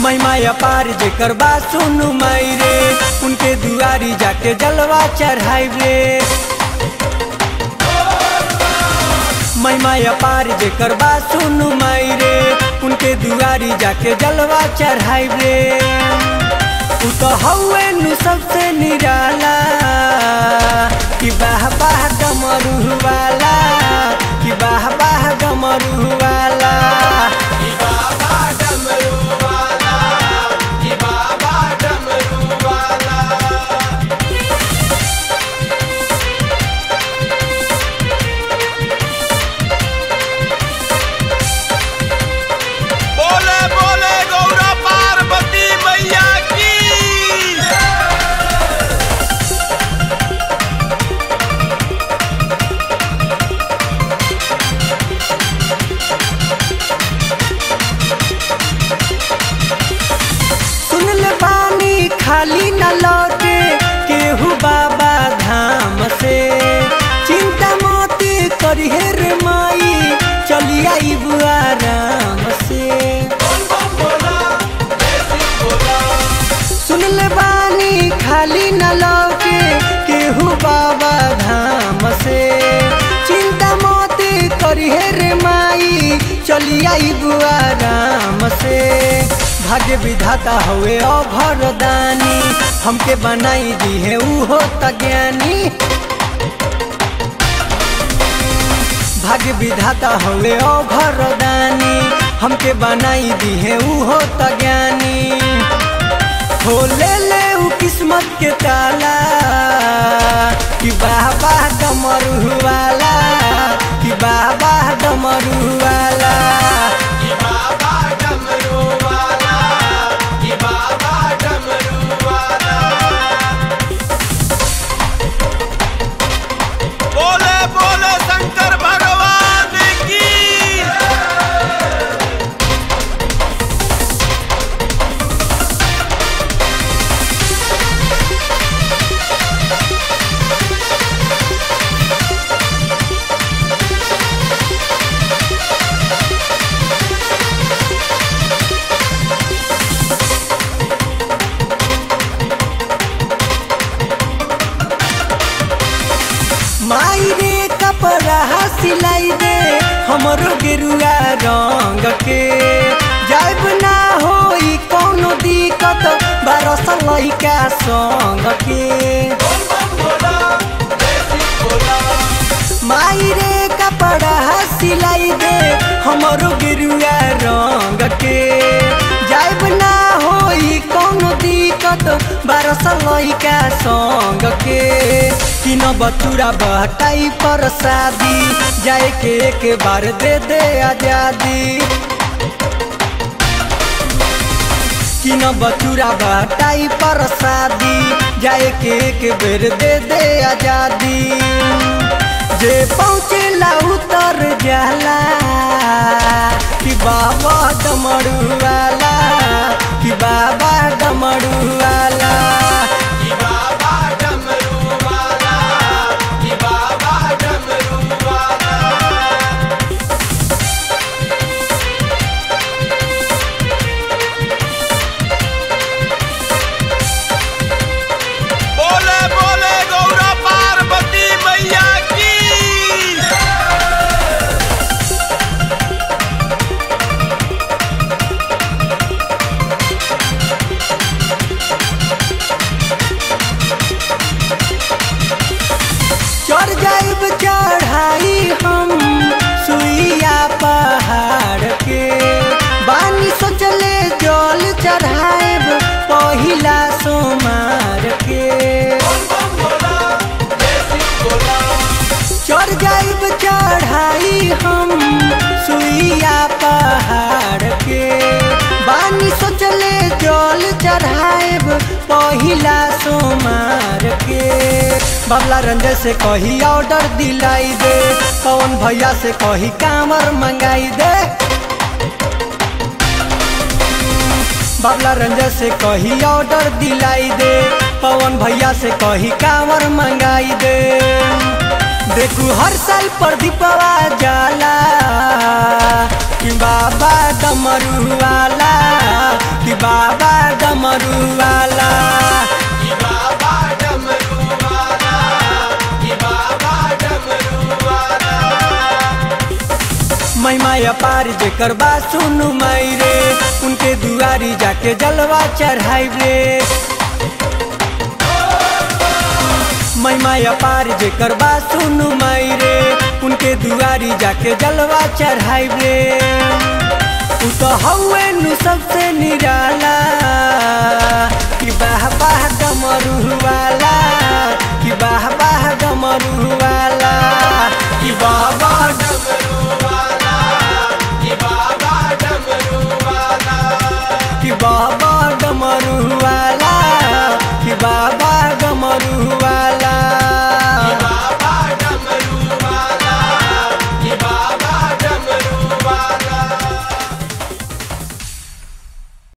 महिमा अपार जेकर बा सुनु माई रे, उनके दुआरी जाके जलवा चढ़ाई रे। महिमा अपार जेकर बा सुनु माई रे, उनके दुआरी जाके जलवा चढ़ाई रे। उ तो हउए नु सबसे निराला कि बाह बाह डमरू वाला, कि बाह बाह डमरू वाला, कि बाबा डमरू वाला, कि बाबा डमरू वाला। बोले बोले गौरा पार्वती मैया की। सुन ले बानी खाली न लौटे केहू बाबा धाम से, चिंता मत करिहे रे माई चली आईब आराम से। सुन ले बानी खाली न लौटे केहू बाबा धाम से, चिंता मत करिहे रे माई चली आईब आराम से। भाग्य विधाता हुए अभरदानी, हमके बनाई दी है उहो त ज्ञानी। भाग्य विधाता हुए अभरदानी, हमके बनाई दी है उहो त ज्ञानी। खोले ले उ किस्मत के ताला कि बाबा डमरू वाला, कि बाबा डमरू वाला, कि बाबा डमरू वाला, कि बाबा डमरू वाला। बोले बोले शंकर भगवान की। माई रे कपड़ा सिलाई दे हमरो गेरुआ रंग के, जाइब ना होई कौनो दिक्कत बारह लइका संग के। माई रे कपड़ा सिलाई दे हमरो गेरुआ रंग के, जाइब ना होई कौनो दिक्कत बारह लइका संग के। कि न बचूरा बहटाई पर शादी, जाए के एक बार दे दे आजादी। कि न बचूरा बहटाई पर शादी, जाए के एक बेर दे दे आजादी। जे पहुँचेला उतर जाला कि बाबा डमरू वाला, कि बाबा डमरू वाला, कि बाबा डमरू वाला, कि बाबा डमरू वाला। बोले बोले गौरा पार्वती मैया की। चढ़ जाइब चढ़ाई हम सुइया पहाड़ के, बानी सोचले जल चढ़ाइब पहिला सोमार के। चढ़ जाइब चढ़ाई हम सुइया पहाड़ के, बानी सोचले जल चढ़ाइब पहिला सोमार के। बाबला रंजन से कही ऑर्डर दिलाई दे, पवन भैया से कही कांवर मंगाई दे। बाबला रंजन से कही ऑर्डर दिलाई दे, पवन भैया से कही कांवर मंगाई दे। देखू हर साल प्रदीपवा जाला कि बाबा डमरू वाला, कि बाबा डमरू वाला। बाबा डमरू वाला, बाबा डमरू वाला। महिमा अपार जेकर बा सुनु माई रे, उनके दुआरी जाके जलवा चढ़ाई रे। महिमा अपार जेकर बा सुनु माई रे, उनके दुआरी जाके जलवा चढ़ाई रे। उ तो हउए नु सबसे निराला, कि बाबा डमरू वाला।